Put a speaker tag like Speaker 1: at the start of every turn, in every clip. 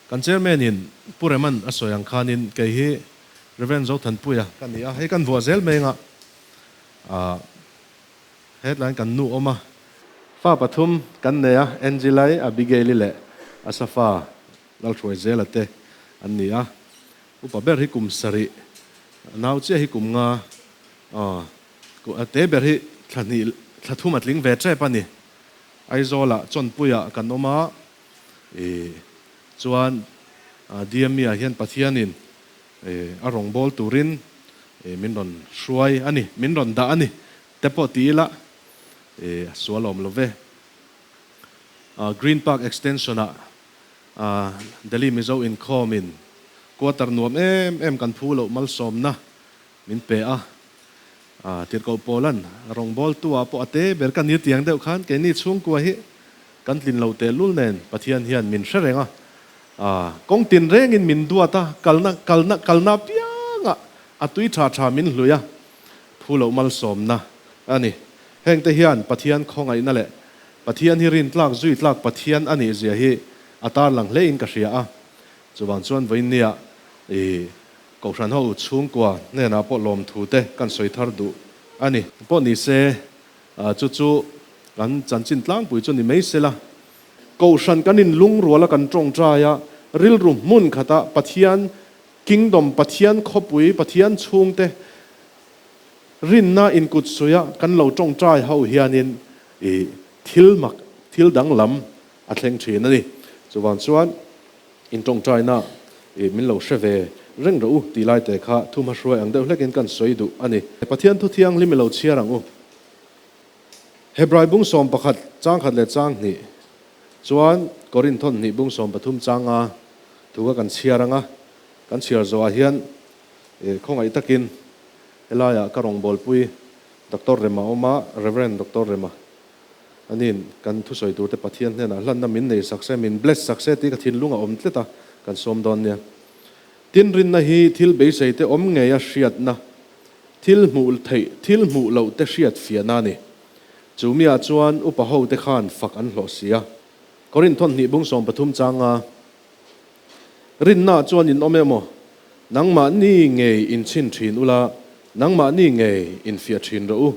Speaker 1: Kan chairman in Pu Reman a sawi ang khanin kei hi Rev. Zothanpuia ka ni a, hei kan vuah zel mai anga hetlaiin kan nu awm a. Fa pathum kan nei a, Angelai, Abigail-i leh Asafa Lalhruaizela te an ni a. Upa ber hi kum sarih, nau chiah hi kum nga, te ber hi thla hnih, thla thum a tling ve tep a ni. Aizawlah Chawnpuiah kan awm a, Ih chuan DME ah hian Pathianin a rawngbâwl turin min rawn hruai a ni, min rawn dah a ni te pawh ti ila a sual awm lo ve. Green Park Extension ah Delhi Mizo inkhawmin quarter nuam em em kan phu loh malsawmna Min pe a, Tirhkoh Paula'n rawngbawltu ah pawh a te ber ka ni tiang deuh khan keini chhungkua hi kan tlin lo tehlul nen Pathian hian min hre reng a, kawng tin rengin min duat a, kalna kalna kalna apiangah a tui tha tha min hlui a, phu loh malsawmna a ni. Hengte hian Pathian khawngaihna leh Pathian hi rintlak zuitlak Pathian a nih zia hi a tarlang hlein ka hria a, chuvang chuan vawiinniah i Kohhran ho chhungkua hnenah pawh lawmthu te kan sawi thar duh a ni. Pawh ni se, chu chu kan chanchin tlangpui chu ni mai sela. Kohhran kan inlungrual a kan tawngtai a, rilru hmun khata Pathian Kingdom, Pathian khawpui, Pathian chhungte rinna inkut suia kan lo tawngtai ho hianin i thil mak, thil danglam a thleng thin a ni. Chuvang chuan. In tawngtaina i min lo hre ve reng rawh u tih lai te kha thu hmahruai ang deuh hlekin kan sawi duh a ni. Pathian thu thianghlim i lo chhiar ang u. Hebrai bung 11 chang khat leh chang hnih chuan Korinthon hnih bung 13 chang nga thu kha kan chhiar ang a, kan chhiar zawhah hian khawngaih takin helaiah ka rawngbawlpui Doctor Rema awm a, Rev. Doctor Rema Ani'n kan thusawi turte Pathian hnenah hlanna min nei sak se, min bless sak se tih ka thinlung a awm tlet a, kan sawm dawn nia. Tin, rinna hi thil beisei te awm ngei a hriatna, thil hmuh theih, thil hmuh loh te hriat fiahna a ni. Chu miah chuan upa ho te khan fak an hlawh si a. Korinth thawn hnih bung 13 changa Rinna chuan in awm emaw, nangmahni ngei inchhin thin ula, nangmahni ngei infiah thin rawh u.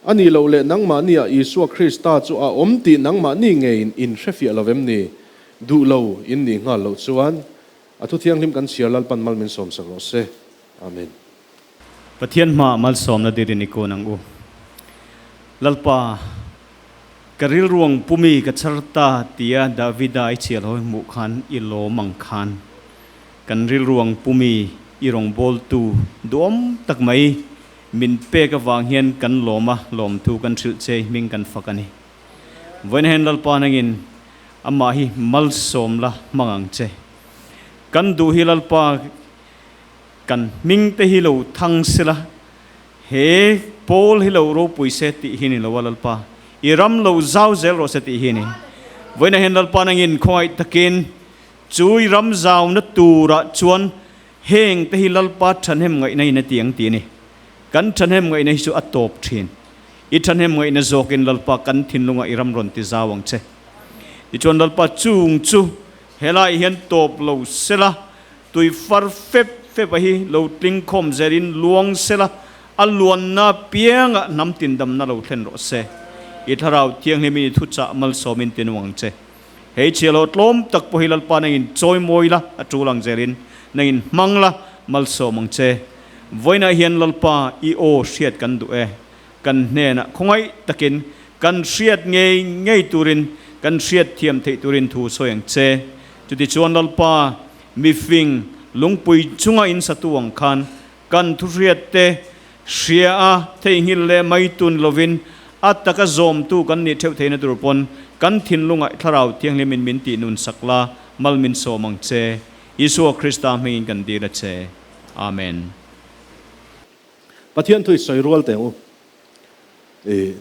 Speaker 1: A nih loh leh nangmahniah Isua Krista chu a awm tih nangmahni ngeiin in hrefiah lo vem ni? Duh lo in nih nghal loh chuan a thu thianghlim kan chhiar Lalpan mal min sawmsak rawh se. Amen.
Speaker 2: Pathian hmaah malsawmna dirin i kun ang u. Lalpa, ka rilruang pumi ka chhar ta tia Davida i chhial hawi hmuh khan i lawm ang khan kan rilruang pumi i rawngbawltu duhawm tak mai Min pek avang hian kan lawm a, lawmthu kan hrilh che i hming kan fak a ni. Vawiin hian Lalpa nangin amah hi malsawm la hmang ang che. Kan duh hi Lalpa kan hming te hi lo thang sela, he pawl hi lo ropui se tih hi ni lo a Lalpa, i ram lo zau zel rawh se tih hi a ni. Vawiin hian Lalpa nangin khawngaih takin chu i ram zauna turah chuan Heng te hi Lalpa thahnem ngaihna in a ti ang ti a ni. Kan thahnem ngaihna hi chu a tawp thin. I thahnem ngaihna zawkin Lalpa kan thinlungah i ram rawn ti zau ang che. Tichuan Lalpa chung chu helai hian tawp lo sela, tui far fep fep a hi lo tling khawm zelin luang sela, a luanna piangah hnam tindamna lo thlen rawh se. I Thlarau Thianghlimin i thuchah malsawmin ti nung ang che. Hei chhiahhlawh tlawm tak pawh hi Lalpa nangin chawi mawi la, a tul ang zelin nangin hmang la, malsawm ang che. Vawiinah hian Lalpa i aw hriat kan duh e. Kan hnenah khawngaih takin kan hriat ngei ngei turin, kan hriat thiam theih turin thu sawi ang che. Chutichuan Lalpa, mifing lungpui chunga in satu ang khan kan thuhriat te Hria a, theihnghilh leh mai tun lovin a taka zawmtu kan nih theuh theihna tur pawn kan thinlungah Thlarau Thianghlimin min tih nun sak la, mal min sawm ang che. Isua Krista hmingin kan dil a che. Amen.
Speaker 1: Pathian thu i sawi rual teh u. I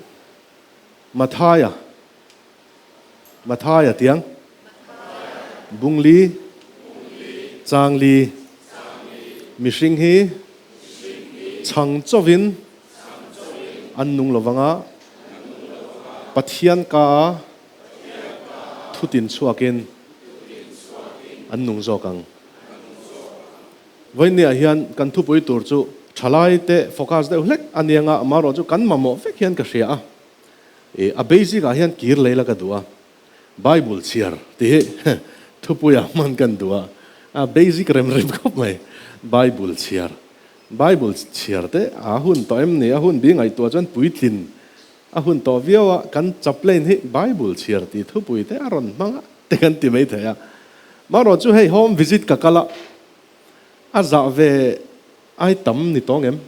Speaker 1: Mathaia, Mathaia tiang, Bungli, Changli, mihring hi chhang chauhin an nung lo vang a, Pathian ka a thutin chhuakin An nung zawk ang. Vawinia hian kan thupui tur chu thalaite focus deuh hlek a nia nga, amaherawhchu kan mamawh vek hian ka hria a. I a basic ah hian kir lei la ka duh a, Bible chhiar tih hi thupuia hman kan duh a, a basic rem rem khawp mai. Bible chhiar, Bible chhiar te a hun tawh em ni? A hun bi ngaihtuah chuan puitlin a hun tawh viau a, kan chaplain hi Bible chhiar tih thupui te a rawn hmang a te kan ti mai thei a. Marawh chu hei home visit ka kal a, a zah ve ai tam ni tawng em?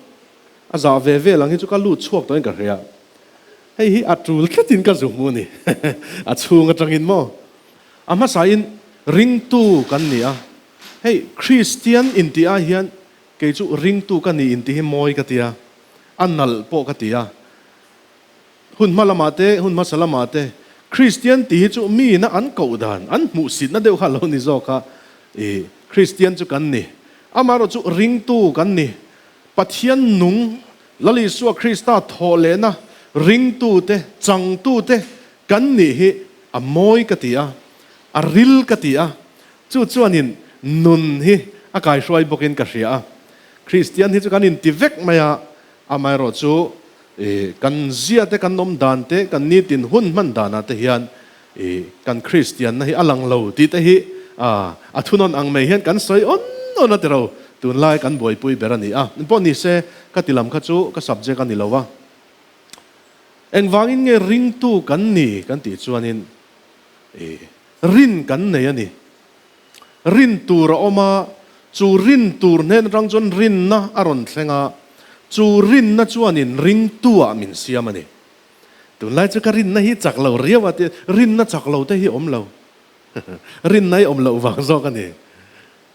Speaker 1: A zah ve vel ang hi chu ka lut chhuak tawhin ka hria. Hei hi a tul tlatin ka zu hmu a ni. A chhung atangin maw? A hmasain ringtu kan ni a, hei Kristian intih ai hian kei chu ringtu ka ni intih hi mawi ka ti a, a nalh pawh ka ti a. Hun hma lamah te, hun hmasa lamah te, Kristian tih hi chu miina an koh dan, an hmuhsitna deuh kha a lo ni zawk a, i Kristian chu kan ni. Amaherawh chu ringtu kan ni. Pathian nung, Lal Isua Krista thawh lehna ringtute, changtute kan nih hi a mawi ka ti a, a ril ka ti a, chu chuanin nun hi a kaihruai bawkin ka hria a. Kristian hi chu kan inti vek mai a, Amaherawh chu kan zia te, kan awm dan te, kan nitin hun hman danah te hian kan Kristianna hi a lang lo tih te hi a thunawn ang mai hian kan sawi awn awn a tiro. Tunlai kan buaipui ber a ni a. Pawh ni se ka ti lam kha chu ka subject a ni lo a. Engvangin nge ringtu kan ni kan tih chuanin rin kan nei a ni. Rin tur a awm a, chu rin tur hnen atang chuan rinna a rawn thleng a, chu rinna chuanin ringtu-ah min siam a ni. Tunlai chu ka rinna hi chak lo riau a ti, rinna chak lo te hi awm lo. Rinna hi awm loh vang zawk a ni.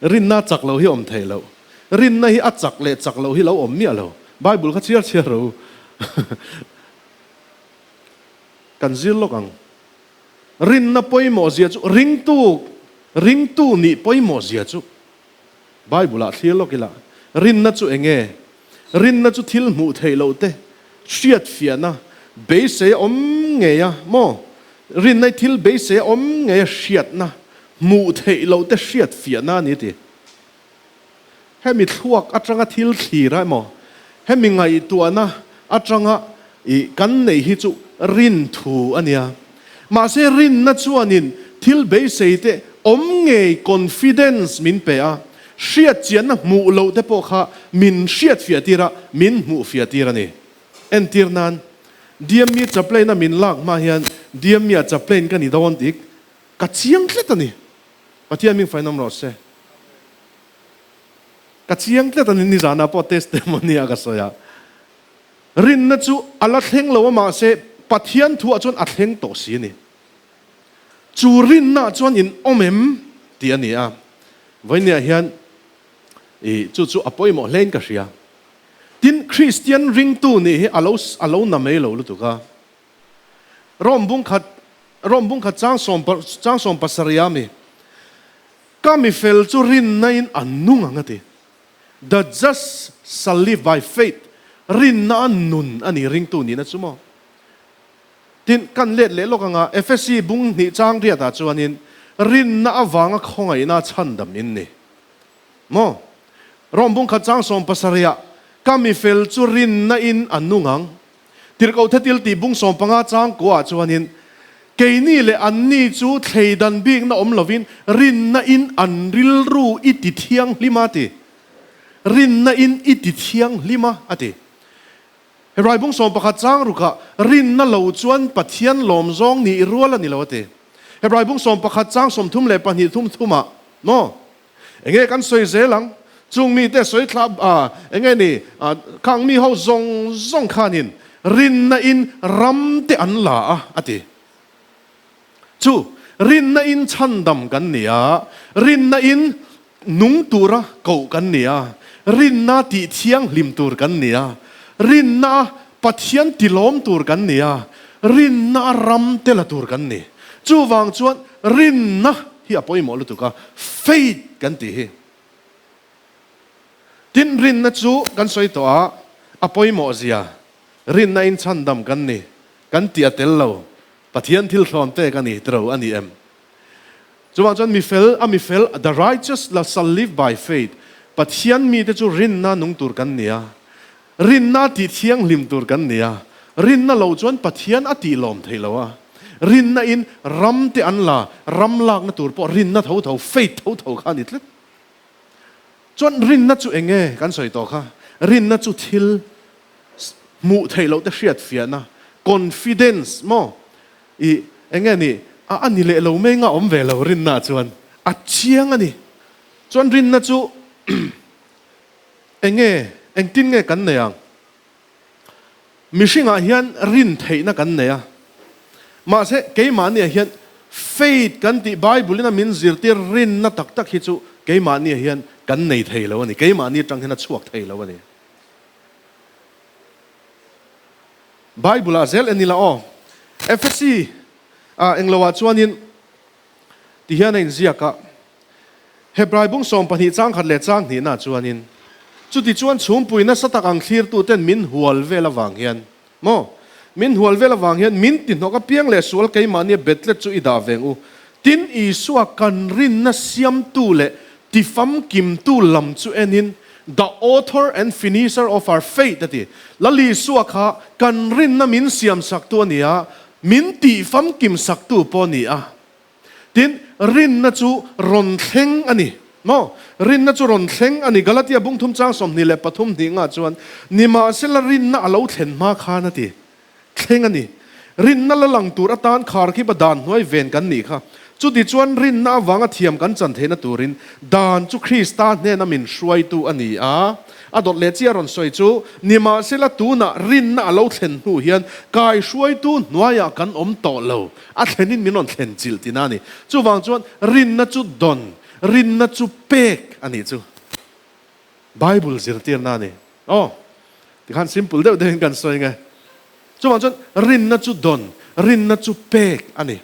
Speaker 1: Rinna chak lo hi awm thei lo. Rinna hi a chak leh chak loh hi lo awm miah lo. Bible kha chhiar chhiar ro. Kan zir lawk ang. Rinna pawimawh zia chu ringtu ringtu nih pawimawh zia chu Bible ah thlir lawk ila, rinna chu eng nge? Rinna chu thil hmuh theih loh te hriatfiahna beisei a awm ngei a maw? Rinna hi thil beisei a awm ngei a hriatna, hmuh theih loh te hriatfiahna a ni ti. Hemi thluak atanga thil thlir a emaw, hemi ngaihtuahna atanga i kan neih hi chu rin thu a nia. Mahse rinna chuanin thil beisei te awm ngei confidence min pe a, hriatchianna hmuh loh te pawh kha min hriatfiah tir a, min hmuhfiah tir a ni. Entir nan, DME chaplain a min lak hma hian DME ah chaplain ka ni dawn tih ka chiang tlat a ni. Pathian ming fainawm rawh se. Ka chiang tlat a ni, nizanah pawh testimony a ka sawi a. Rinna chu a la thleng lo a mahse Pathian thuah chuan a thleng tawh si a ni. Chu rinna chuan in awm em tih a ni a. Vawinia hian i chu chu a pawimawh hlein ka hria. Tin, Kristian ringtu nih hi a lo a lo na mai lo lutuk a. Rom bungkhat Rom bungkhat chang sawm chang sawm pasarih a mi Ka mi fel chu rinna in a nung ang a ti. The just shall live by faith Rinna a nun a ni ringtu nihna chu maw? Tin, kan let leh lawk anga Efesi bung hnih chang riatah chuanin rinna avanga khawngaihna chhandam in ni. Maw? Rom bungkhat chang sawm pasarih ah Ka mi fel chu rinna in a nung ang. Tirhkoh thetil tih bung 15 chang kuaah chuanin, Keini leh anni chu thlei dan bikna awm lovin rinna in an rilru i ti thianghlim a ti. Rinna in i ti thianghlim a, a ti. Hebrai bung 11 chang rukah rinna lo chuan Pathian lawm zawng nih rual a ni lo a ti. Hebrai bung 11 chang 32 thum thumah, maw? Enge kan sawi zel ang? Chung mite sawi thla a, enge ni, khang mi ho zawng zawng khanin rinna in ram te an la a, a ti. Chu, rinna in chhandam kan ni a, rinna in nung tura koh kan ni a, rinna tih thianghlim tur kan ni a, rinna Pathian tilawm tur kan ni a, rinna ram te la tur kan ni. Chuvang chuan rinna hi a pawimawh lutuk a, faith kan tih hi. Tin, rinna chu kan sawi tawh a, a pawimawh zia, rinna in chhandam kan ni, kan tih a tel lo, Pathian thil thlawn pek a ni tiro a ni em? Chuvang chuan mi fel a mi fel, the righteous shall live by faith, Pathian mite chu rinna nung tur kan ni a, rinna tih thianghlim tur kan ni a, rinna lo chuan Pathian a tih lawm thei lo a, rinna in ram te an la, ram lakna tur pawh rinna tho tho, faith tho tho kha a ni tlat. Chuan rinna chu eng nge kan sawi tawh kha? Rinna chu thil hmuh theih loh te hriat fiahna, confidence maw? I eng nge ni? A a ni leh lo mai nga awm ve lo rinna chuan a chiang a ni. Chuan rinna chu eng nge, engtin nge kan nei ang? Mihringah hian rin theihna kan nei a, mahse keimahniah hian faith kan tih Bible-in a min zirtir rinna tak tak hi chu keimahniah hian kan nei thei lo a ni, keimahni atang hian a chhuak thei lo a ni. Bible-ah zel en ila aw, Ephesi ah engloah chuanin Ti hian a inziak a, Hebrai bung 12 chang khat leh chang hnihna chuanin, Chutichuan chhungpui nasa tak ang thlirtuten min hual vel avang hian, maw? Min hual vel avang hian min tihnawk apiang leh sual keimahnia betlet chu i dah veng u. Tin, Isua kan rinna siamtu leh tifamkimtu lam chu enin, The author and finisher of our faith a ti. Lal Isua kha kan rinna min siamsaktu a ni a, Min tih famkim saktu pawh a ni a. Tin, rinna chu rawn thleng a ni. Maw? Rinna chu rawn thleng a ni. Galatia bung thum chang 23 hnih ngah chuan, Nimahsela rinna a lo thlen hma khan a ti. Thleng a ni. Rinna la lang tur atan khar khipa dan hnuai ven kan nih kha. Chuti chuan rinna avanga thiam kan chan theihna turin dan chu Krista hnena min hruaitu a ni a. A dawt leh chiah rawn sawi chu, Nimahsela tunah rinna a lo thlen hnu hian kai hruaitu hnuaiah kan awm tawh lo, a thlenin min rawn thlen chilh tina a ni. Chuvang chuan rinna chu dawn, rinna chu pek a nih chu Bible zirtirna a ni. Aw, tikhan simple deuh deuhin kan sawi nge. Chuvang chuan rinna chu dawn, rinna chu pek a ni.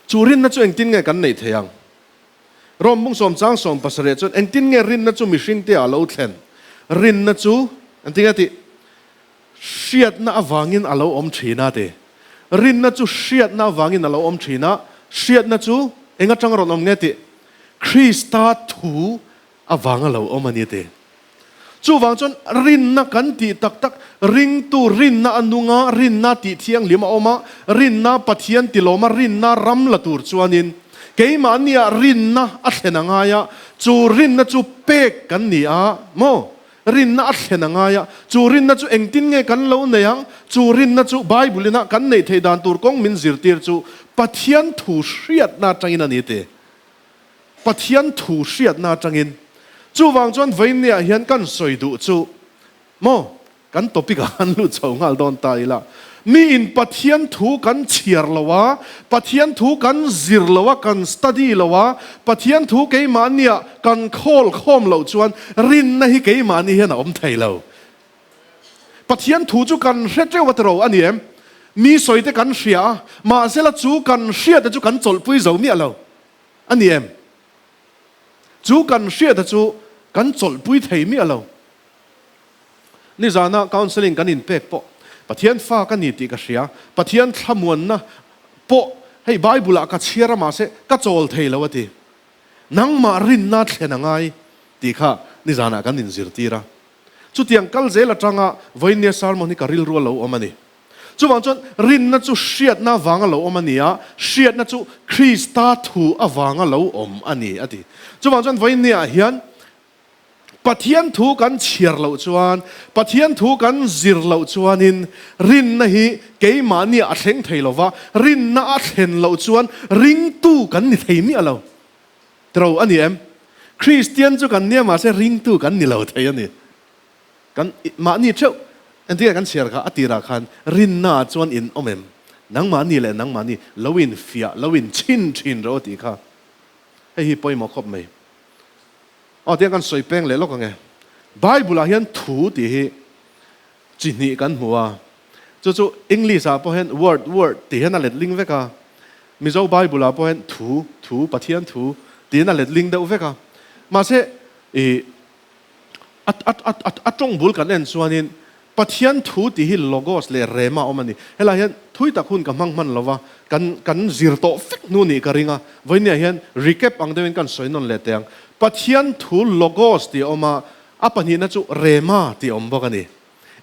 Speaker 1: Chu rinna chu engtin nge kan neih theih ang? Rom bung sawm chang sawm pasarih chuan engtin nge rinna chu mihringte ah lo thlen? Rinna chu engtin nge tih? Hriatna avangin a lo awm thin a ti. Rinna chu hriatna avangin a lo awm thin a, hriatna chu eng atanga rawn awm nge tih? Krista thu avanga lo awm a ni ti. Chuvang chuan rinna kan tih tak tak, ringtu rinna a nung a, rinna tih thianghlim a awm a, rinna Pathian tilawm a, rinna ram la tur chuanin keimahnia rinna a thlen a ngai a, chu rinna chu pek kan ni a maw? Rinna a thlen a ngai a, chu rinna chu engtin nge kan lo nei ang? Chu rinna chu Bible ina kan neih theih dan tur kawng min zirtir chu Pathian thu hriatna atangin a ni ti. Pathian thu hriatna atangin. Chuvang chuan vawiinniah hian kan sawi duh chu maw kan topic ah han lut chho nghal dawn ta ila. Miin Pathian thu kan chhiar lo a, Pathian thu kan zir lo a, kan study lo a, Pathian thu keimahniah kan khawl khawm loh chuan rinna hi keimahni hian a awm thei lo. Pathian thu chu kan hre teuh a tiro a ni em? Mi sawi te kan hria a, mahsela chu kan hriata chu kan chawlhpui zo miah lo. A ni em? Chu kan hriata chu kan chawlhpui thei miah lo. Nizana counselling kan inpek pawh Pathian fa ka ni tih ka hria, Pathian thlamuanna pawh hei Bible ah ka chhiar a mahse ka chawl thei lo a ti. Nangmah rinna thlen a ngai tih kha nizanah kan inzirtir a. Chutiang kal zel atanga vawinia sermon hi ka rilru a lo awm a ni. Chuvang chuan rinna chu hriatna avanga lo awm a ni a, hriatna chu Krista thu avanga lo awm a ni a ti. Chuvang chuan vawinia hian Pathian thu kan chhiar loh chuan, Pathian thu kan zir loh chuanin rinna hi keimahniah a thleng thei lo va, rinna a thlen loh chuan ringtu kan ni thei miah lo. Tro a ni em? Kristian chu kan nia mahse ringtu kan ni lo thei a ni. Kan mahni theuh entirah kan chhiar kha a tirah khan rinnaah chuan in awm em? Nangmahni leh nangmahni lo infiah, lo inchhin thin rawh tih kha hei hi pawimawh khawp mai. Aw tiang kan sawi peng leh lawk ang e. Bible-ah hian thu tih hi chi hnih kan hmu a, chu chu English-ah pawh hian word, word tih hian a letling vek a, Mizo Bible-ah pawh hian thu, thu, Pathian thu tiin a letling deuh vek a. Mahse, ih, a, a, a, a tawng bul kan en chuanin Pathian thu tih hi logos leh rema awm a ni. Helai hian thui tak hun ka hmang hman lova, kan kan zir tawh vek hnu nih ka ring a. Vawinia hian recap ang deuhin kan sawi nawn leh teh ang. Pathian thu logos tih a awm a, a pahnihna chu rema tih a awm bawk a ni.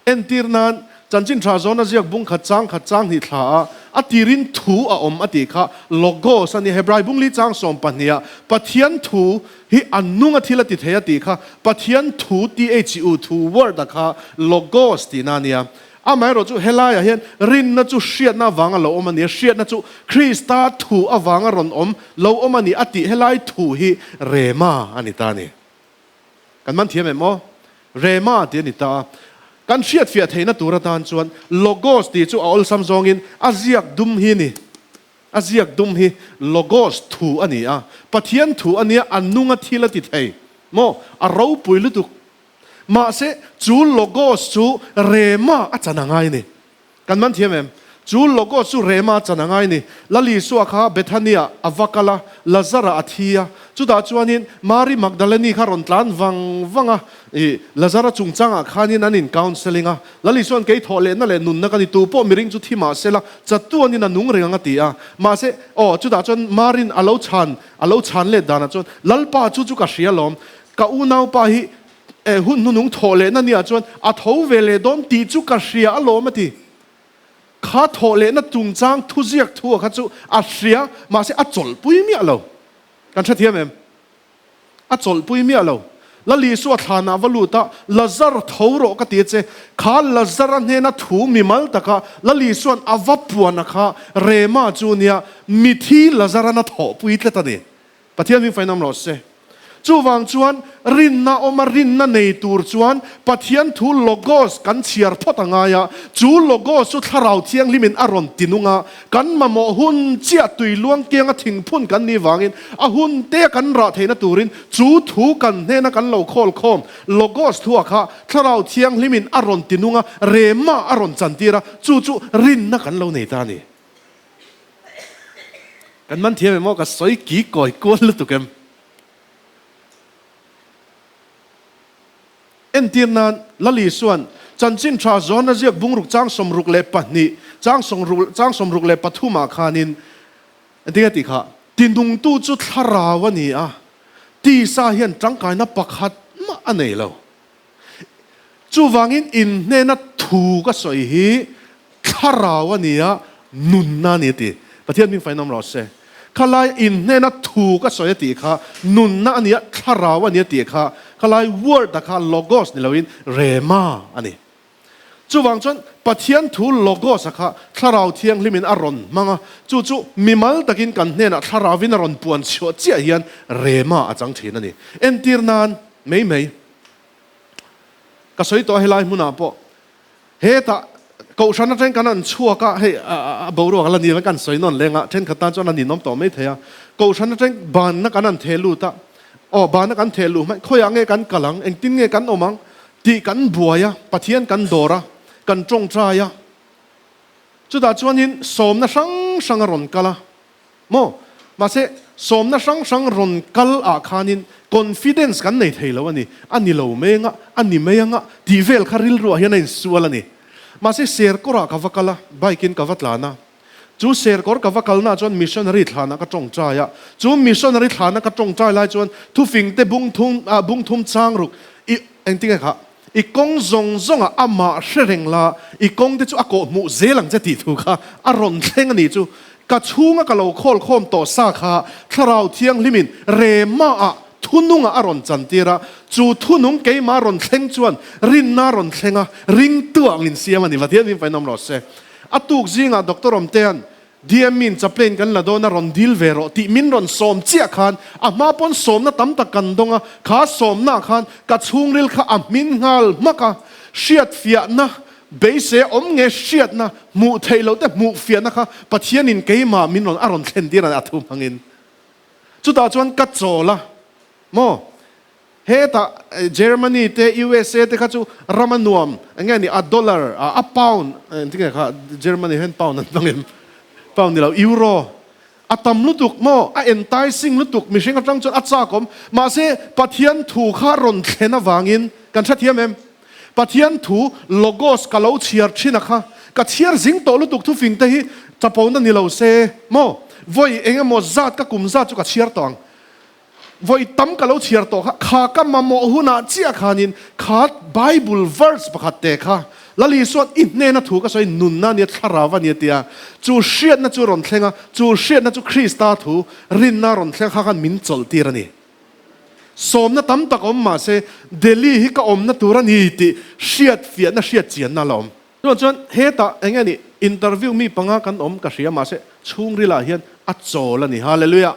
Speaker 1: Entir nan, Chanchin Tha Zawna ziak bung khat chang khat chang hnih thla a, a tirin thu a awm a tih kha logos a ni. Hebrai bung li chang sawm pahniha Pathian thu hi a nung a thil a ti thei a tih kha Pathian thu THU thu word a kha logos tihna a nia. Amaherawh chu helaiah hian rinna chu hriatna avanga lo awm a ni a, hriatna chu Krista thu avanga rawn awm lo awm a ni a tih helai thu hi rema a ni ta a ni. Kan man thiam em aw? Rema tih a ni ta a. Kan hriatfiah theihna tur atan chuan logos tih chu a awlsam zawngin a ziak dum hi a ni. A ziak dum hi Logos thu a ni a, Pathian thu a nia, a nunga thil a ti thei maw? A ropui lutuk. Mahse, chu Logos chu Rema a chan a ngai ni. Kan man thiam em? Chu Logos chu Rema a chan a ngai ni. Lal Isua kha Bethania a va kal a, Lazara a thi a. Chutah chuanin Mari Magdaleni kha rawn tlan vang vang a, i Lazara chungchangah khanin an in counselling a. Lal Isua'n kei thawh lehna leh nunna ka ni, tu pawh miring chu thi mah sela, chatuanin a nung reng ang a ti a. Mahse, aw, chutah chuan Marin a lo chhan, a lo chhan let danah chuan, Lalpa, chu chu ka hria alawm, ka unaupa hi eh hun hnunung thawh lehna niah chuan a tho ve leh dawn tih chu ka hria alawm a ti. Kha thawh lehna chungchang thuziak thu a kha chu a hria, mahse a chawlhpui miah lo. Kan hrethiam em? A chawlhpui miah lo. Lal Isua thlanah va lut a, Lazar tho rawh ka ti a che. Kha Lazara hnena thu mimal taka Lal Isua'n a va puan a kha Rema chu nia mithi Lazara'n a thawhpui tlat a ni. Pathian hming fainawm rawh se. Chuvang chuan rinna awma rinna nei tur chuan Pathian thu Logos kan chhiar phawt a ngai a, chu Logos chu Thlarau Thianghlimin a rawn tinung a, Kan mamawh hun chiah tui luang kianga thingphun kan nih vangin a hun te kan rah theihna turin chu thu kan hnena kan lo khawl khawm Logos thua kha Thlarau Thianghlimin a rawn tinung a, rema a rawn chantir a, chu chu rinna kan lo nei ta a ni. Kan man thiam em aw? Ka sawi ki kawi kual lutuk em? Entir nan, Lal Isua'n Chanchin Tha Zawna ziak bungruk chang 62, chang chang 63 ah khanin engtin nge tih kha, Tinungtu chu thlarau a ni a, tisa hian tangkaina pakhat mah a nei lo. Chuvangin in hnena thu ka sawi hi Thlarau a ni a, nunna a ni a ti. Pathian hming fainawm rawh se. Khalai in hnena thu ka sawi a tih kha nunna a ni a, thlarau a ni a tih kha khalai word a kha logos ni loin rhema a ni. Chuvang chuan Pathian thu logos a kha thlarau thianghlimin a rawn hmang a, chu chu mimal takin kan hnenah thlarauvin a rawn puan chhuah chiah hian rhema a chang thin a ni. Entir nan mai mai ka sawi tawh a helai hmunah pawh Hetah Kohhran atang kan an chhuak a, hei a boruak a la ni lo kan sawi nawn leng a, thenkhat tan chuan a ninawm tawh mai thei a. Kohhran atang banna kan an theh lut a, aw banna kan theh luh hmaih khawiah nge kan kal ang, engtin nge kan awm ang tih kan buai a, Pathian kan dawr a, kan tawngtai a. Chutah chuanin sawmna hrang hrang a rawn kal a. Maw? Mahse, sawmna hrang hrang rawn kal ah khanin confidence kan nei thei lo a ni. A ni lo mai anga, a ni mai anga tih vel kha rilruah hian a insual a ni. Mahse, Serkawrah ka va kal a, bike in ka va tlan a. Chu Serkawr ka va kalnaah chuan missionary thlanah ka tawngtai a. Chu missionary thlana ka tawngtai lai chuan thufing te bung thum, bung thum chang ruk i engtinge kha? I kawng zawng zawngah amah hre reng la, i kawng te chu a kawh hmuh zel ang che tih thu kha a rawn thleng a nih chu. Ka chhunga ka lo khawl khawm tawh sa kha Thlarau Thianghlimin Rema-ah thunungah a rawn chantir a, chu thunung keimah rawn thleng chuan rinna rawn thleng a, ringtu ang insiam a ni. Pathian hming fainawm rawh se. A tuk zingah Doctor Awmtea'n DM-in chaplain kan la dawn a rawn dil ve rawh tih min rawn sawm chiah khan a hma pawn sawmna tam tak kan dawng a, kha sawmna khan ka chhungril kha a hmin nghal hmak a, hriatfiahna beisei a awm nge hriatna hmuh theih loh te hmuh fiahna kha Pathianin keimah min rawn a rawn thlen tir a thu hmangin chutah chuan ka chawl a maw. Hetah Germany te USA te kha chu ram a nuam eng nge ni a dollar a pound engtin nge kha Germany hian pound an hmang em pound ni lo euro a tam lutuk maw a enticing lutuk mihring atang chuan a chak awm mahse Pathian thu kha rawn thlen avangin kan hrethiam em? Pathian thu Logos ka lo chhiar thin a kha, ka chhiar zing tawh lutuk thufing te hi chapona ni lo se maw? Vawi eng emaw zat ka kum zat chu ka chhiar tawh ang. Vawi tam ka lo chhiar tawh kha, kha ka mamawh hunah chiah khanin kha Bible verse pakhat te kha Lal Isua'n i hnena thu ka sawi nunna nia thlarau a nia tia chu hriatna chu rawn thleng a, chu hriatna chu Krista thu rinna rawn thleng kha khan min chawlh tir a ni. Sawmna tam tak awm mahse Delhi hi ka awmna tur a ni tih hriat fiahna hriat chianna a la awm. Chuan chuan hetah eng nge ni interview mi panga kan awm ka hria mahse chhungrilah hian a chawl a ni. Hallelujah!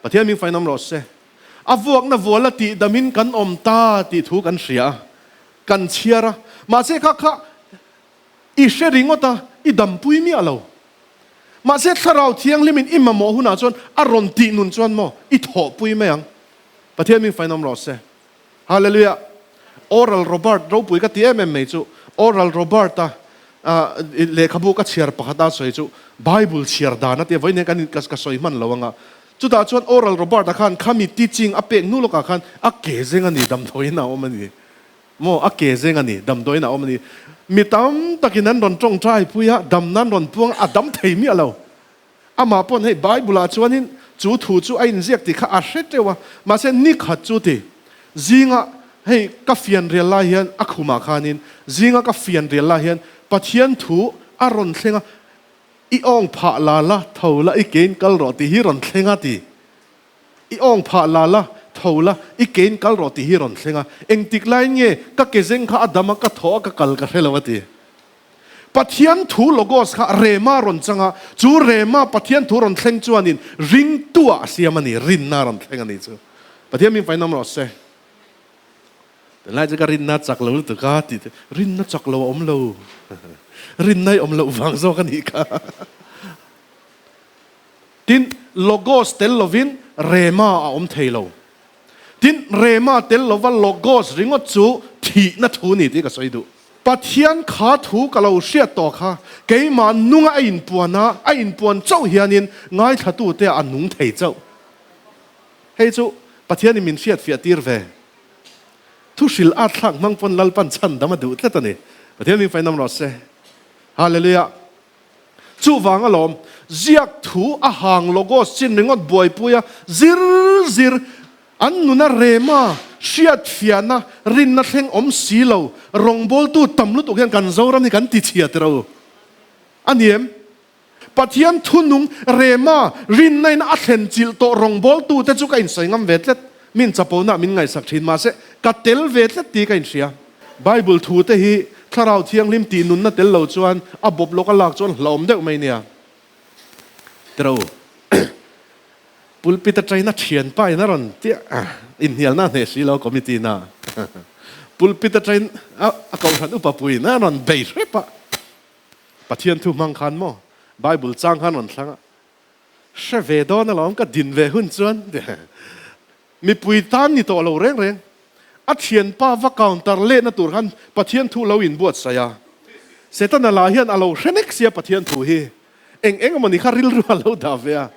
Speaker 1: Pathian min fainawm rawh se. A vuakna vuala tih damin kan awm ta tih thu kan hria a, kan chhiar a. Mahse kha kha i hre ringawt a, i dampui miah lo. Mahse Thlarau Thianghlimin i mamawh hunah chuan a rawn tih nun chuan maw i thawhpui mai ang. Pathian min fainawm rawh se. Hallelujah! Oral Robert ropui ka ti em em mai chu Oral Robert-a lehkhabu ka chhiar pakhata sawi chu Bible chhiar dan a tia vawiin hian kan ka sawi hman lo anga chutah chuan Oral Robert-a khan khami teaching a pek hnu lawkah khan a ke zeng a ni damdawiin a awm a ni maw a ke zeng a ni damdawiin a awm a ni mi tam takin an rawn tawngtai pui a damna an rawn puang a dam thei miah lo. Amah pawn hei Bible-ah chuanin chu thu chu a inziak tih kha a hre teuh a, mahse ni khat chu ti, zinga hei ka fian rial lai hian a khumah khanin zinga ka fian rial lai hian Pathian thu a rawn thleng a, i awng phah la la, tho la, i kein kal rawh tih hi rawn thleng a ti. I awng phah la la, tho la, i kein kal rawh tih hi rawn thleng a, engtik laiin nge ka ke zeng kha a dam a, ka thaw a, ka kal ka hre lo a ti. Pathian thu Logos kha Rema rawn chang a, chu Rema Pathian thu rawn thleng chuanin ringtuah a siam a ni, rinna rawn thleng a ni chu. Pathian min fainawm rawh se. Tunlai chu ka rinna chak lo lutuk a tih te, rinna chak lo a awm lo, rinna i awm loh vang zawk a nih kha. Tin, Logos tel lovin Rema a awm thei lo. Tin, Rema tel lova Logos ringawt chu thihna thu ni tih ka sawi duh. Pathian kha thu ka lo hriat tawh kha keimah nunga a inpuan a, a inpuan chauh hianin ngaithlatute a nung thei chauh. Hei chu Pathianin min hriatfiah tir ve. Thu hrilh at thlak hmang pawn Lalpan chhandam a duh tlat a ni. Pathian min fainawm rawh se. Hallelujah. Chuvang alawm, ziak thu a hang logos chin ringawt buaipui a, zir zir, an nuna rema, hriatfiahna, rinna thleng awm si lo, rawngbawltu tam lutuk hian kan Zoram hi kan ti chhia tiro a ni em? Pathian thunung rema, rinna in a thlen chilh tawh rawngbawltu te chu ka insawi ngam ve tlet, min chapona min ngaihsak thin mahse ka tel ve tlet tih ka inhria. Bible thu te hi Thlarau Thianghlim tih nunna tel lo chuan a bawp lawk a lak chuan hlauhawm deuh mai nia. Tiro pulpit atangin a thianpa in a rawn tia inhnialna a hneh si lo committee na pulpit atangin a kohhran upa puiin a rawn bei hrep a Pathian thu hmang khan maw Bible chang khan rawn thlang a hre ve dawn alawm ka din ve hun chuan Mipui tan ni tawh lo reng reng. A thianpa va counter lehna tur khan Pathian thu lo inbuatsaih a. Setana lah hian a lo hre nek sia Pathian thu hi. Eng eng emaw ni kha rilru a lo dah ve a.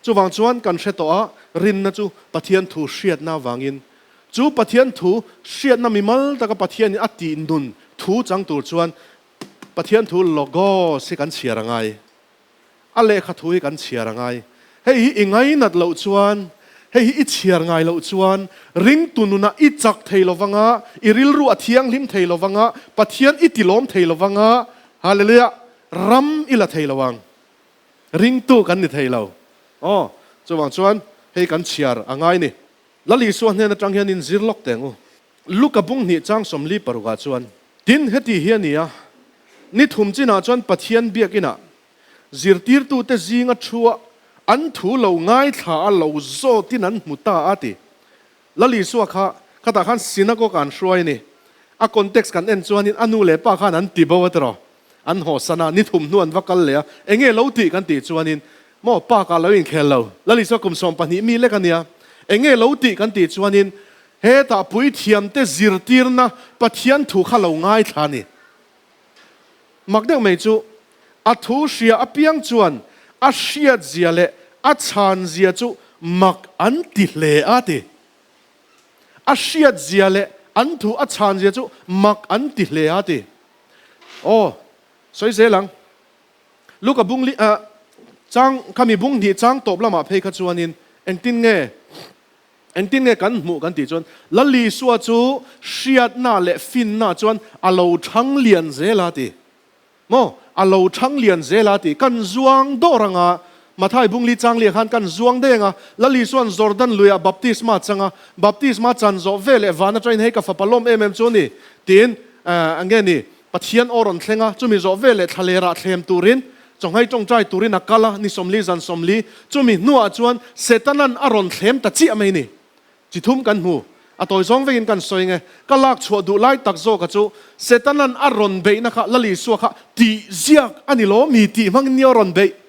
Speaker 1: Chuvang chuan kan hre tawh a, rinna chu Pathian thu hriatna avangin. Chu Pathian thu hriatna mimal taka Pathianin a tih nun thu chang tur chuan Pathian thu logos hi kan chhiar a ngai. A lehkha thu hi kan chhiar a ngai. Hei hi i ngainat loh chuan, hei hi i chhiar ngai loh chuan, ringtu nunah i chak thei lo vanga, i rilru a thianghlim thei lo vanga, Pathian i tilawm thei lo vanga, Hallelujah, ram i la thei lo ang. Ringtu kan ni thei lo. Aw, chuvang chuan hei kan chhiar a ngai ni. Lal Isua hnen atang hian in zir lawk teng u. Luka bung hnih chang 46 ah chuan, Tin, heti hi a ni a, ni thum chinah chuan Pathian biakinah zirtirtute zinga thua an thu lo ngaithla a lo zawtin an hmu ta a ti. Lal Isua kha khatah khan synagogue ah an hruai a ni. A context kan en chuanin a nu leh pa khan an ti bo a tiraw? An hawsan a, ni thum hnu an va kal leh a, enge lo tih kan tih chuanin, Maw, pa ka lo inkhel lo, Lal Isua kum 12 mi lek a nia, enge lo tih kan tih chuanin, hetah puithiamte zirtirna Pathian thu kha lo ngaithla a ni. Mak deuh mai chu, a thu hria apiang chuan a hriatzia leh a chhanzia chu mak an ti hle a ti. A hriatzia leh An thu a chhan zia chu mak an ti hle a ti. Aw, sawi zel ang. Luka bung li, ah, chang, khami bung hnih chang tawp lamah phei kha chuanin engtin nge, engtin nge kan hmuh kan tih chuan Lal Isua chu hriatna leh finna chuan a lo thang lian zel a ti. Maw? A lo thang lian zel a ti. Kan zuang dawr anga Mathai bungli chang liah khan kan zuang deng a, Lal Isua'n Jordan luiah baptisma a chang a, baptisma chan zawh ve leh van atangin hei ka fapa lawm em em chu a ni tiin nge ni Pathian aw rawn thleng a, chumi zawh ve leh thlalerah thlem turin chawnghai tawngtai turin a kal a, ni 40 zan 40, chumi hnuah chuan Setana'n a rawn thlem ta chiah mai ni. Chi thum kan hmu. A tawi zawng vekin kan sawi nge, ka lak chhuah duh lai tak zawka chu Setana'n a rawn beihna kha Lal Isua kha tih ziak a ni lo, mi tih hmangin nia rawn beih.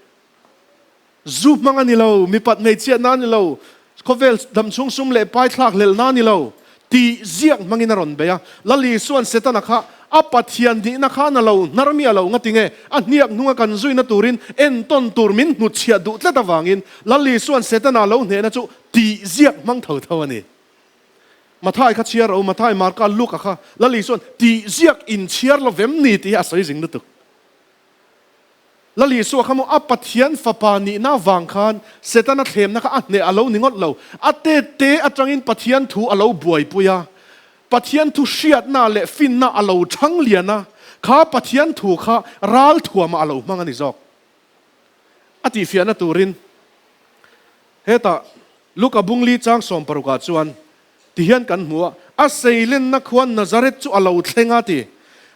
Speaker 1: Zu hmang a ni lo, mipat hmeichhiatna a ni lo, khawvel damchhung sum leh pai thlak hlelhna a ni lo, tih ziak hmangin a rawn bei a. Lal Isua'n Setana kha a Pathian nihna khan a lo hnar miah lo, ngati nge a hniak hnunga kan zuina turin entawn tur min hnutchhiah duh tlat avangin Lal Isua'n Setana lo hnehna chu Tih ziak hmang tho tho a ni. Mathai kha chhiar ro, Mathai, Marka, Luka kha Lal Isua'n tih ziak in chhiar lo vem ni tih hi a sawi zing lutuk. Lal Isua kha maw a Pathian fapa nihna vang khan Setana thlemna kha a hneh a lo ni ngawt lo. A tete atangin Pathian thu a lo buaipui a, Pathian thu hriatna leh finna a lo thang lian a, kha Pathian thu kha ralthuamah a lo hmang a ni zawk. A tihfiahna turin Hetah Luka bungli chang sawmparukah chuan tihian kan hmu a, A seilenna khuan Nazareth chu a lo thleng a ti.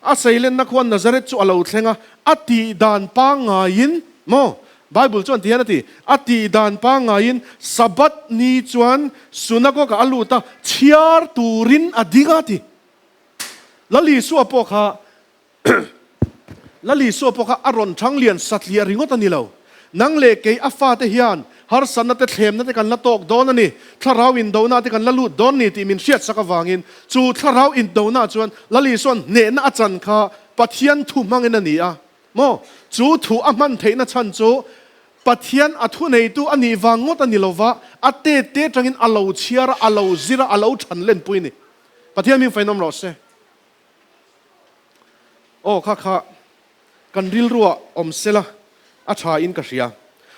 Speaker 1: A seilenna khuan Nazareth chu a lo thleng a, a tih dan pangngaiin, maw? Bible chuan tihian a ti, A tih dan pangngaiin Sabbath ni chuan synagogue-ah a lut a, chhiar turin a ding a ti. Lal Isua pawh kha Lal Isua pawh kha a rawn thang lian satliah ringawt a ni lo. Nang leh kei a fate hian harsatna te thlemna te kan la tawk dawn a ni, thlarau indona te kan la lut dawn ni tih min hriatsak avangin chu thlarau indona chuan Lal Isua'n hnehna a chan kha Pathian thu hmangin a ni a maw? Chu thu a hman theihna chhan chu Pathian a thuneitu a nih vang ngawt a ni lova, a tet te atangin a lo chhiar a, a lo zir a, a lo than lenpui a ni. Pathian hming fainawm rawh se. Aw kha kha kan rilruah awm sela a tha in ka hria.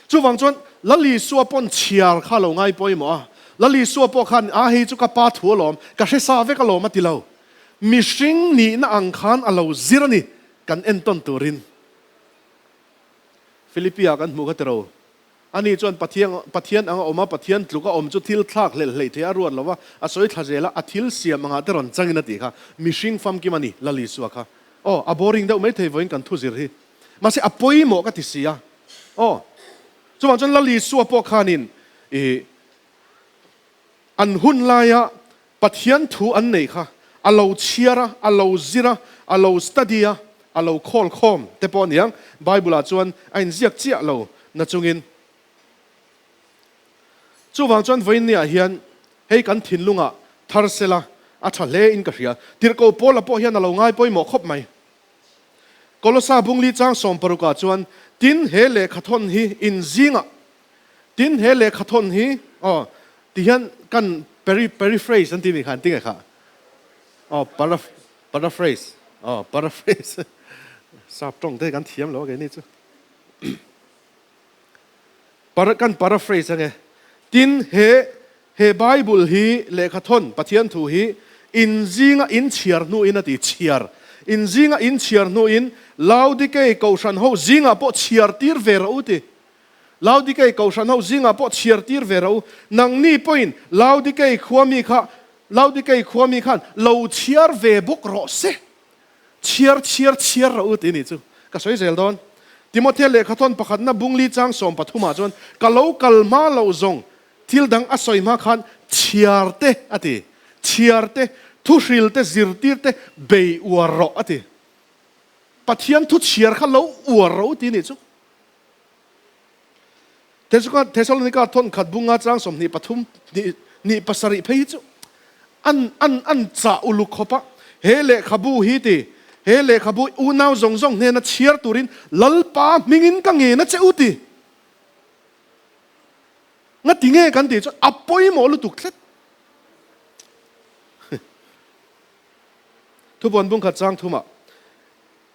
Speaker 1: Chuvang chuan Lal Isua pawn chhiar kha lo ngai pawimawh a, Lal Isua pawh khan a hei chu ka pa thu alawm, ka hre sa vek alawm a ti lo. Mihring nihna ang khan a lo zir a ni kan entawn turin. Philippi-ah kan hmuh kha tiro. Ani chuan Pathian Pathian anga awm a, Pathian tluk a awm chu thil thlak hlelh hleih theih a ruat lo va, a sawi thla zel a, a thil siam angah te rawn changin a tih kha. Mihring famkim a ni, Lal Isua kha. Aw, a boring deuh maithei vawiin kan thu zir hi. Mahse a pawimawh ka ti si a. Aw, chuvang chuan Lal Isua pawh khanin ih an hun laia Pathian thu an nei kha a lo chhiar a, a lo zir a, a lo study a, a lo khawl khawm te pawh a niang. Bible-ah chuan a inziak chiah lo nachungin. Chuvang chuan vawiinniah hian hei kan thinlungah thar sela a tha hle in ka hria. Tirhkoh Paula pawh hian a lo ngai pawimawh khawp mai. Kolosa bungli chang sawmparukah chuan, Tin, he lehkhathawn hi inzingah Tin, he lehkhathawn hi, aw, ti hian kan peri, periphrase an ti ni kha, an ti nge kha? Aw, para, paraphrase, aw, paraphrase. Sap tawng te kan thiam lo a keini chu. Para, kan paraphrase ange. Tin, he, he Bible hi lehkhathawn, Pathian thu hi in zinga in chhiar hnuin a ti, chhiar. In zinga in chhiar hnuin Laodikei Kohhran ho zingah pawh chhiar tir ve rawh u ti. Laodikei Kohhran ho zingah pawh chhiar tir ve rawh u. Nangni pawhin Laodikei khua mi kha Laodikei khua mi khan lo chhiar ve bawk rawh se. Chhiar chhiar chhiar rawh u tih ni chu ka sawi zel dawn. Timothea lehkhathawn pakhatna bungli chang 13 ah chuan ka lo kal hma loh zawng thil dang a sawi hma khan chhiar te a ti. Chhiar te, thuhril te, zirtir te bei uar rawh a ti. Pathian thu chhiar kha lo uar rawh u tih ni chu. Thesalonika thawnkhat bunga chang 23 hnih pasarih phei hi chu an an an chah uluk khawp a, he lehkhabu hi ti, he lehkhabu unau zawng zawng hnena chhiar turin Lalpa hmingin ka ngen a che u ti. Ngati nge kan tih chuan a pawimawh lutuk tlat. Thupuan bungkhat chang thumah,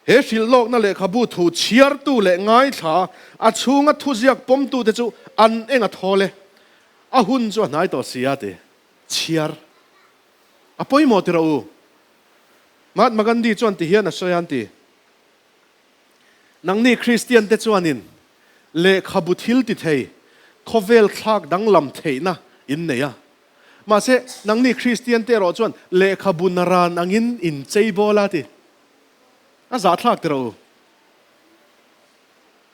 Speaker 1: He hrilhlawkna lehkhabu thu chhiartu leh ngaithla a chhunga thuziak pawmtute chu an eng a thawl e, a hun chu a hnai tawh si a ti. Chhiar a pawimawh ti rawh u. Mahatma Gandhi chuan ti hian a sawi a, an ti. Nangni Kristiante chuanin lehkhabu thil ti thei, khawvel thlak danglam theihna in nei a. Mahse, nangni Kristiante erawh chuan lehkhabu naran angin in chei bawl a ti. A zahthlak ti rawh u.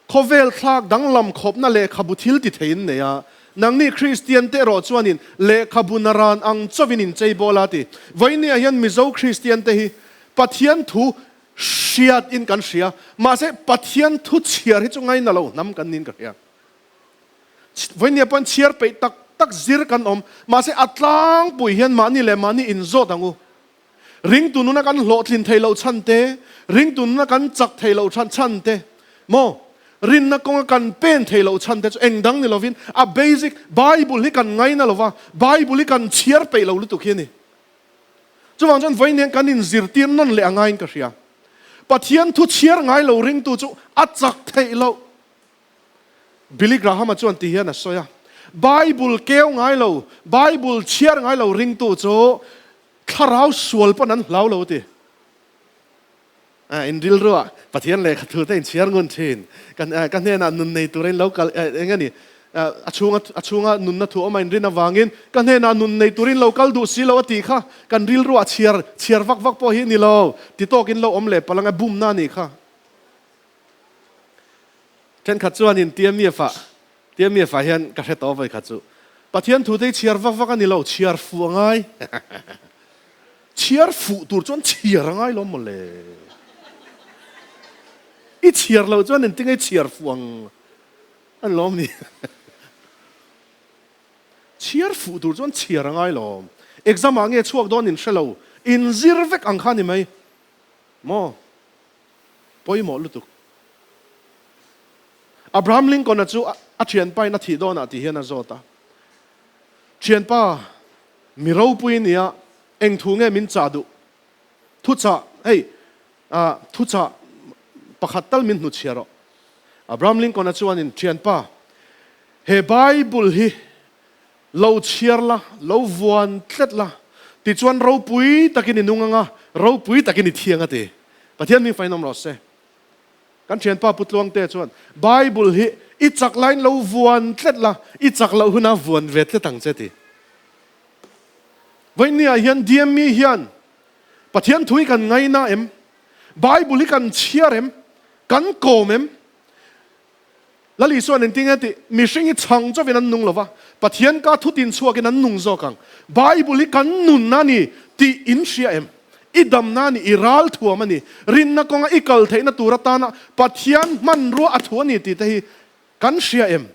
Speaker 1: Khawvel thlak danglam khawpna lehkhabu thil ti thei in nei a. Nangni Kristiante erawh chuanin lehkhabu naran ang chauhin in chei bawl a ti. Vawinia hian Mizo Kristiante hi Pathian thu Hriat in kan hria, mahse Pathian thu chhiar hi chu ngaina lo hnam kan niin ka hria. Vawinia pawn chhiar peih tak tak zir kan awm, mahse a tlangpui hian mahni leh mahni inzawt ang u. Ringtu nuna kan hlawhtlin thei loh chhan te, ringtu nuna kan chak thei loh chhan te, maw? Rinna kawnga kan pen thei loh chhan te chu eng dang ni lovin a basic Bible hi kan ngaina lova, Bible hi kan chhiar peih lo lutuk hi a ni. Chuvang chuan vawiin kan inzirtir nawn leh a ngaiin ka hria. Pathian thu chhiar ngai lo ringtu chu a chak theih loh. Billy Graham-a chuan ti hian a sawi a, Bible keu ngai lo, Bible chhiar ngai lo ringtu chu thlarau sual pawn an hlau lo a ti. In rilruah Pathian lehkha thu te inchhiar ngun thin. Ka ka hnenah nun nei turin lo kal eng a ni? A chhunga a chhunga nunna thu awm a inrin avangin ka hnenah nun nei turin lo kal duh si lo a tih kha kan rilruah chhiar chhiar vak vak pawh hi ni lo. Ti tawkin lo awm leh palh anga bumna a nih kha. Thenkhat chuanin TMF ah TMF ah hian ka hre tawh vawikhat chu Pathian thu te hi chhiar vak vak a ni lo, chhiar fuh a ngai. Chhiar fuh tur chuan chhiar a ngai lo mawle. I chhiar loh chuan engtinge i chhiar fuh ang a ni lawm ni? Chhiar fuh tur chuan chhiar a ngai lo. Exam ah nge chhuak dawn in hre lo, in zir vek ang kha a ni mai maw? Pawimawh lutuk. Abraham Lincoln-a chu a thianpa in a thih dawnah ti hian a zawt a, Thianpa, Mi ropui nia, eng thu nge min chah duh? Thuchah, hei, ah, thuchah pakhat tal min hnuchhiah rawh. Abraham Lincoln-a chuanin, Thianpa, he Bible hi lo chhiar la, lo vuan tlet la, tichuan ropui takin i nung anga, ropui takin i thiang a ti. Pathian min fainawm rawh se. Kan thianpa Pu Tluangte chuan, Bible hi i chak laiin lo vuan tlet la, i chak loh hunah vuan ve tlet ang che ti. Vawinia hian DME hian Pathian thu hi kan ngaina em? Bible hi kan chhiar em? Kan kawm em? Lal Isuan engtin nge tih? Mihring hi chhang chauhin an nung lova, Pathian ka thutin chhuakin an nung zawk ang. Bible hi kan nunna a ni tih in hria em? I damna a ni, i ral thuam a ni, rinna kawnga i kal theihna tur atana Pathian hmanrua a thu a ni tih te hi kan hria em?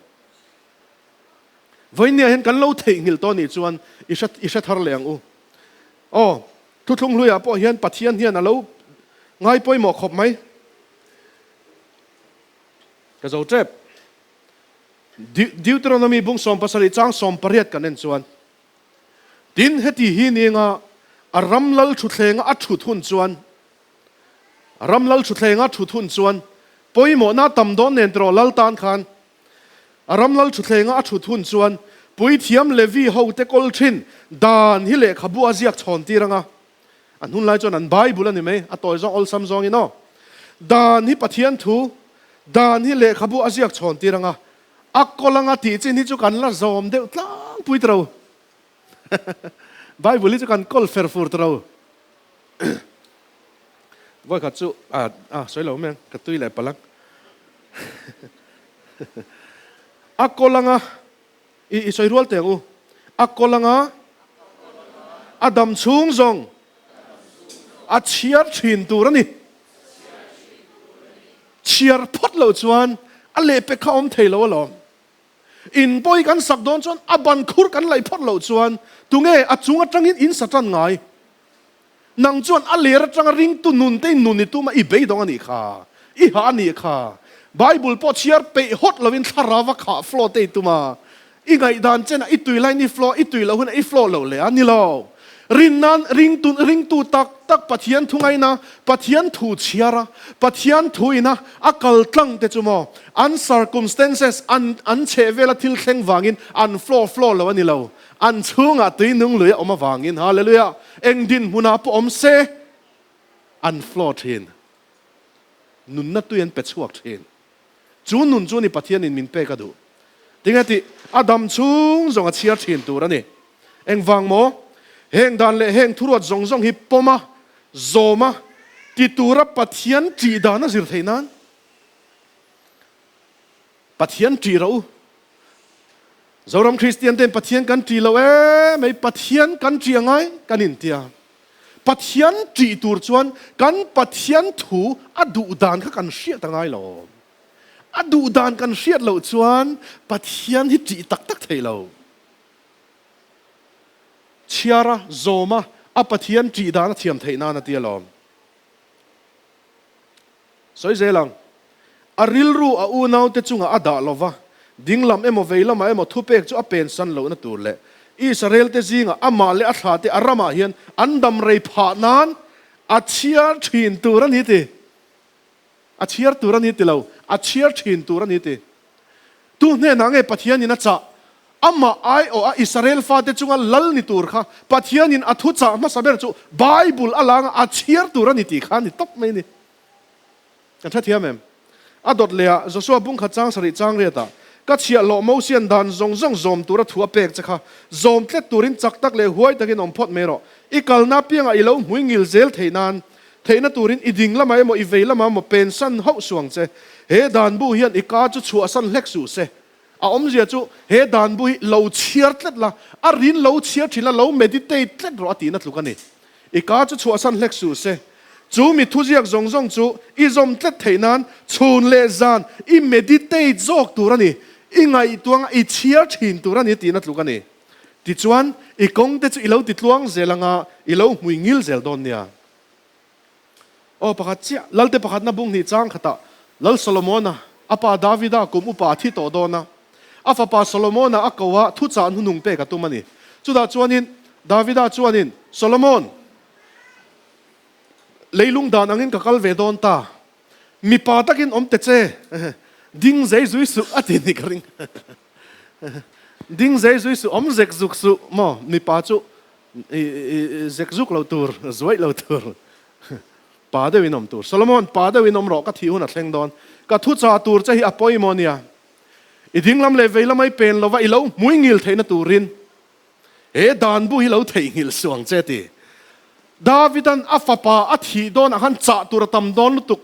Speaker 1: Vawinia hian kan lo theihnghilh tawh nih chuan i hre i hre thar leh ang u. Aw, thuthlung hluiah pawh hian Pathian hian a lo ngai pawimawh khawp mai. Ka zo tep. Deuteronomy bung 17 chang 18 kan en chuan, Tin, heti hi ninga a ram lal thuthlenga a thut hun chuan, a ram lal thuthlenga a thut hun chuan, pawimawhna tam dawn nen tiraw lal tan khan, A ram lal thutthlenga a thut hun chuan puithiam Levi hote kawl thin dan hi lehkhabu a ziak chhawn tir ang a. An hun lai chuan an Bible a ni mai, a tawi zawng awlsam zawngin aw. Dan hi Pathian thu, dan hi lehkhabu a ziak chhawn tir ang a. A kawl anga tih chin hi chu kan la zawm deuh tlangpui ta ro. Bible hi chu kan kawl fer fur ta ro. Vawikhat chu a a sawi lo mai ang, ka tui leh palh ang. A kawl anga i i sawi rual teh ang u. A kawl anga a dam chhung zawng a chhiar thin tur a ni. Chhiar phawt loh chuan a lehpek kha awm thei lo alawm. In pawi kan sak dawn chuan a ban khur kan laih phawt loh chuan tunge a chung atangin in sa tan ngai? Nang chuan a ler atanga ringtu nun te in nun i tum a, i beidawng a nih kha, i hah a nih kha. Bible pawh chhiar peih hawt lovin thlarau a khah flow te i tum a, i ngaihdan chenah i tui lain i flow a, i tui loh hunah i flow loh leh a ni lo. Rinnain ringtu ringtu tak tak Pathian thu ngaina, Pathian thu chhiara, Pathian thu ina a kal tlang te chu maw an circumstances an an chheh vela thil thleng vangin an flow flow lo a ni lo. An chhungah tui nung lui a awm avangin Hallelujah eng dinhmunah pawh awm se an flow thin. Nunna tui an pe chhuak thin. Chu nun chu ni Pathianin min pek a duh. Tinge tih a dam chhung zawng a chhiar thin tur a ni. Engvang maw? Heng dan leh heng thuruat zawng zawng hi pawm a, zawm a, ti tura Pathian ṭih dan a zir theih nan Pathian ṭih rawh u. Zoram Kristian ten Pathian kan ṭih lo e mai, Pathian kan ṭih angai kan intia. Pathian ṭih tur chuan kan Pathian thu a duh dan kha kan hriat angai lo. A duh dan kan hriat loh chuan Pathian hi ṭih tak tak thei lo. Chhiara, zawma, a Pathian ṭih dan a thiam theih nan a ti alawm. Sawi zel ang. A rilru a unaute chungah a dah lo va, dinglam emaw vei lamah emaw thupek chu a pensan lohna tur leh Israelte zingah amah leh a thlate a ramah hian an dam rei phah nan a chhiar thin tur a ni ti. A chhiar tur a ni ti lo, a chhiar thin tur a ni ti. Tu hnenah nge Pathianin a chah? Amah aiawh a Israel fate chunga lal ni tur kha Pathianin a thu chah hmasa ber chu Bible a langa a chhiar tur a ni tih kha a ni tawp mai a ni. Kan hrethiam em? A dawt leh ah Joshua bungkhat chang sarih chang riatah, Ka chhiahhlawh Mosian dan zawng zawng zawm tura thu a pek che kha, zawm tlet turin chak tak leh huai takin awm phawt mai rawh. I kalna apiangah i lo hmui ngil zel theih nan, theihna turin i ding lamah emaw i vei lamah emaw pensan hauh suang che. He dan bu hian i ka chu chhuahsan hlek suh se. A awmzia chu he dan bu hi lo chhiar tlet la, a rin lo chhiar thin la, lo meditate tlet rawh a tihna tluk a ni. I ka chu chhuahsan hlek suh se. Chu mi thuziak zawng zawng chu i zawm tlet theih nan chhun leh zan i meditate zawk tur a ni, i ngaihtuang a i chhiar thin tur a ni tihna tluk a ni. Tichuan, i kawngte chu i lo titluang zel anga i lo hmui ngil zel dawn nia. Aw, pakhat chiah, Lalte pakhatna bung hnih chang khatah Lal Solomona, a pa Davida kum upa a thi tawh dawn a. A fapa Solomona a ko a, thuchah hnunung pek a tum a ni. Chutah chuanin Davida chuanin, Solomon, leilung dan angin ka kal ve dawn ta. Mipa takin awm te che, ding zei zui suh a ti ni ka ring. Ding zei zui suh, awm zek zuk suh maw, mipa chu zek zuk lo tur, zuaih lo tur, pa deuhin awm tur. Solomon, pa deuhin awm rawh, ka thih hun a thleng dawn. Ka thuchah tur che hi a pawimawh nia. I dinglam leh vei lamai pen lova i lo hmuingil theihna turin he dan bu hi lo theihnghilh suh ang che ti. Davidan a fapa a thih dawnah khan chah tur a tam dawn lutuk,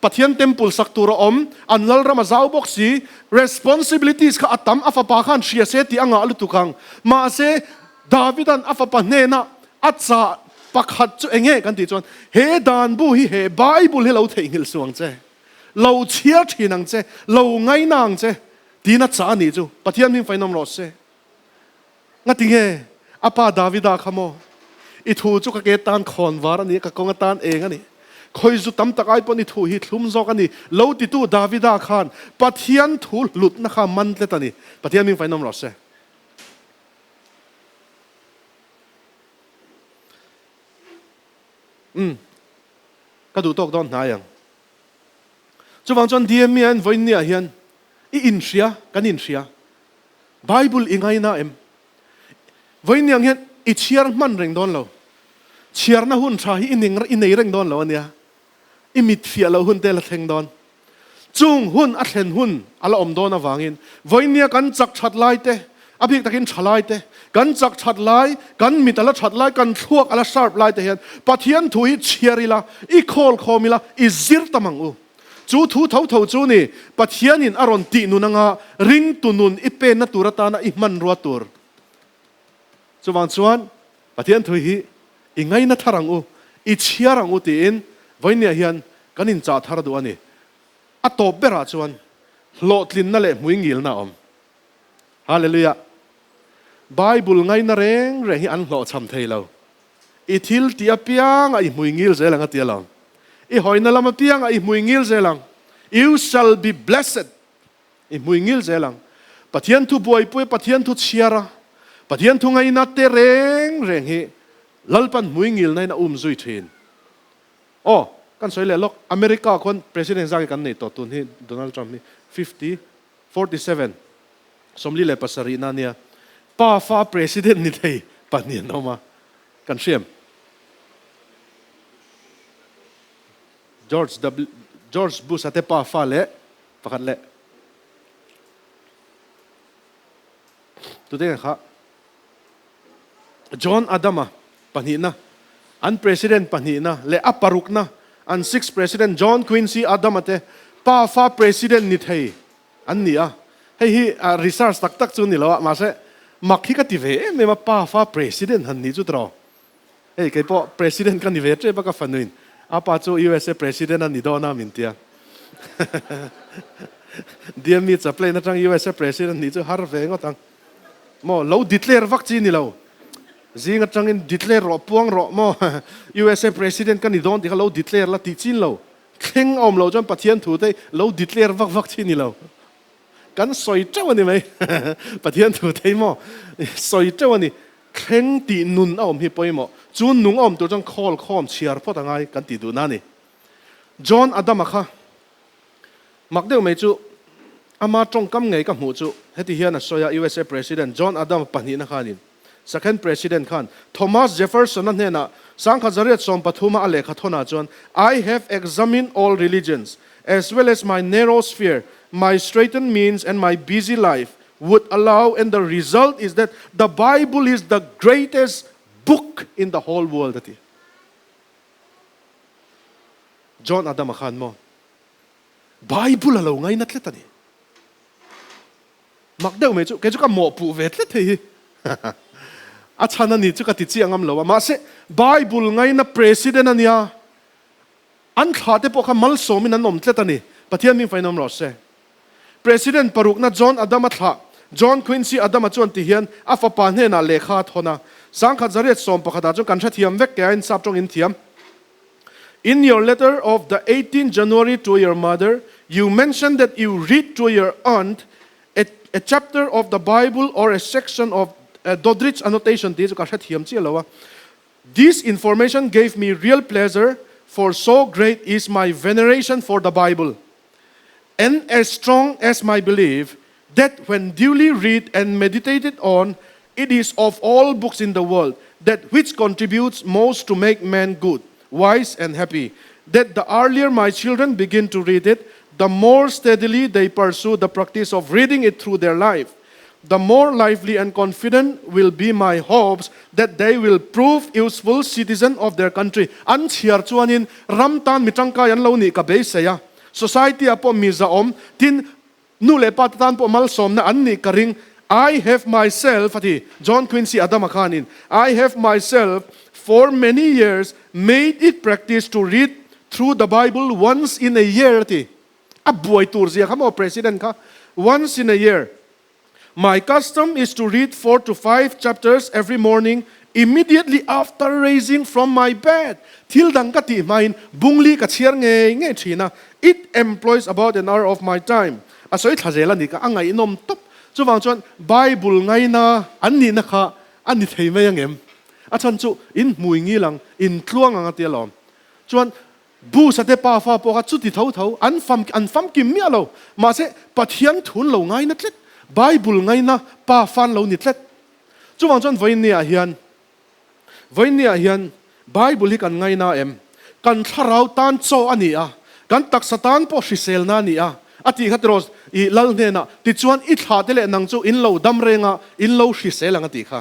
Speaker 1: Pathian temple sak tur a awm, an lalram a zau bawk si, responsibilities kha a tam, a fapa khan hria se tih a ngah lutuk ang. Mahse, Davidan a fapa hnenah a chah pakhat chu enge kan tih chuan, he dan bu hi, he Bible hi lo theihnghilh suh ang che, lo chhiar thin ang che, lo ngaina ang che, tiin a chah a nih chu. Pathian hming fainawm rawh se. Ngati nge a pa Davida kha maw? I thu chu ka ke tan khawn var a ni, ka kawng atan eng a ni. Khawi zu tam tak ai pawn i thu hi thlum zawk a ni. Lo titu Davida khan Pathian thu hlutna kha man tlet a ni. Pathian hming fainawm rawh se. Umm, ka duh tawk dawn hnai ang. Chuvang chuan DME an vawiin niah hian i inhria, kan inhria. Bible i ngaina em? Vawiin niang hian i chhiar hman reng dawn lo. Chhiarna hun tha hi i ning i nei reng dawn lo ania. I mit fiah loh hun te la thleng dawn. Chung hun a thlen hun a la awm dawn avangin vawiin nia kan chak that lai te, a bik takin tha lai te, kan chak that lai, kan mit a la that lai, kan thluak a la sharp lai te hian Pathian thu hi chhiar ila, i khawl khawm ila, i zir tam ang u. Chu thu tho tho chu ni, Pathianin a rawn tih nun anga ringtu nun i penna tur atana i hmanrua tur. Chuvang chuan Pathian thu hi i ngaina thar ang u, i chhiar ang u tiin vawinia hian kan inchah thar duh a ni. A tawp berah chuan hlawhtlinna leh hmuingilna a awm. Hallelujah! Bible ngaina reng reng hi an hlawhchham thei lo. I thil tih apiangah i hmuingil zel ang a ti alawm. I hawina lam apiangah i hmuingil zel ang. You shall be blessed. I hmuingil zel ang. Pathian thu buaipui, Pathian thu chhiar a, Pathian thu ngaina te reng reng hi Lalpan hmuingilna in a um zui thin. Aw, kan sawi leh lawk, America khawn President zak hi kan nei tawh tun hi Donald Trump hi 50, 47, 47 na ania. Pa fa President ni thei pahnih an awm a, kan hriam. George W. George Bush a te pa fa leh pakhat leh tute kha John Adama pahnihna, an President pahnihna leh a parukna, an sixth President John Quincy Adama te pafa President ni thei an ni a. Hei hi research tak tak chu ni lo a, mahse mak hi ka ti ve em em a, pafa President han ni chu tiraw. Hei kei pawh President ka ni ve tep a ka fanuin a pa chu USA President a ni dawn a min tia. DME chaplain atang USA President nih chu har ve ngawt ang. Maw lo declare vak chi ni lo. Zing atangin declare rawh puang rawh maw USA President ka ni dawn tih kha lo declare la tih chin lo. Thleng a awm lo chuan Pathian thu te lo declare vak vak chi ni lo. Kan sawi teuh a ni mai. Pathian thu te maw sawi teuh a ni. Thleng tih nun a awm hi pawimawh. Chu nung a awm tur chuan khawl khawm chhiar phawt a ngai kan tih duhna a ni. John Adama kha mak deuh mai chu ama tawngkam ngei ka hmuh chu heti hian a sawi a, USA President John Adama pahnihna khanin Second President khan Thomas Jefferson-a hnenah 1813 a a lehkha thawnah chuan I have examined all religions as well as my narrow sphere, my straitened means and my busy life would allow and the result is that the Bible is the greatest book in the whole world a ti. John Adama khan maw Bible a lo ngaina tlet a ni. Mak deuh mai chu kei chu ka mawhpuh ve tlet thei hi. A chhan a ni chu ka ti chiah ngam lo a mahse Bible ngaina president a nia an thla te pawh kha malsawmin an awm tlet a ni. Pathian min fain awm rawh se. President parukna John Adama thlah John Quincy Adama chuan ti hian a fapa hnenah lehkha a thawn a, 1911 ah chuan kan hrethiam vek ke a insap tawng in thiam. In your letter of the 18 January to your mother, you mentioned that you read to your aunt a, a chapter of the Bible or a section of a Doddridge annotation tih chu ka hrethiam chiah lo a. This information gave me real pleasure for so great is my veneration for the Bible. And as strong as my belief that when duly read and meditated on, it is of all books in the world that which contributes most to make man good, wise and happy, that the earlier my children begin to read it, the more steadily they pursue the practice of reading it through their life, the more lively and confident will be my hopes that they will prove useful citizen of their country. An chhiar chuanin ram tan mi tangkai an lo nih ka beisei a. Society ah pawh mi zahawm, tin, nu leh pa te tan pawh malsawmna an nih ka ring. I have myself, a ti John Quincy Adama khanin, I have myself for many years made it practice to read through the Bible once in a year, a ti. A buai tur zia kha maw President kha, once in a year. My custom is to read four to five chapters every morning immediately after raising from my bed. Thil dang ka tih hmain bungli ka chhiar ngei ngei thin a. It employs about an hour of my time. A sawi thla zel a ni ka, a ngaihnawm tawp. Chuvang chuan Bible ngaina an nihna kha a ni thei mai angem? A chhan chu in hmui ngil ang, in tluang ang a ti alawm. Chuan Busa te pafa pawh kha chuti tho tho, an fam an famkim miah lo. Mahse, Pathian thun lo ngaina tlet, Bible ngaina pafa an lo ni tlet. Chuvang chuan vawiinniah hian, vawiinniah hian Bible hi kan ngaina em? Kan thlarau tan chaw a ni a, kan taksa tan pawh hriselna a ni a, a tih kha tiraw i Lal hnenah, tichuan i thlah te leh nang chu in lo dam reng a, in lo hrisel ang a tih kha.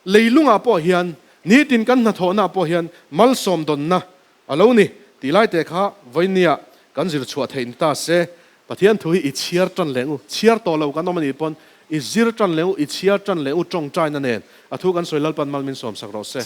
Speaker 1: Leilungah pawh hian nitin kan hnathawhnaah pawh hian malsawm dawnna a lo ni tih lai te kha vawinia kan zir chhuah theih ni ta se, Pathian thu hi i chhiar tan leh u, chhiar tawh lo kan awm a nih pawn i zir tan leh u, i chhiar tan leh u tawngtaina nen a thu kan sawi Lalpan mal min sawmsak rawh se.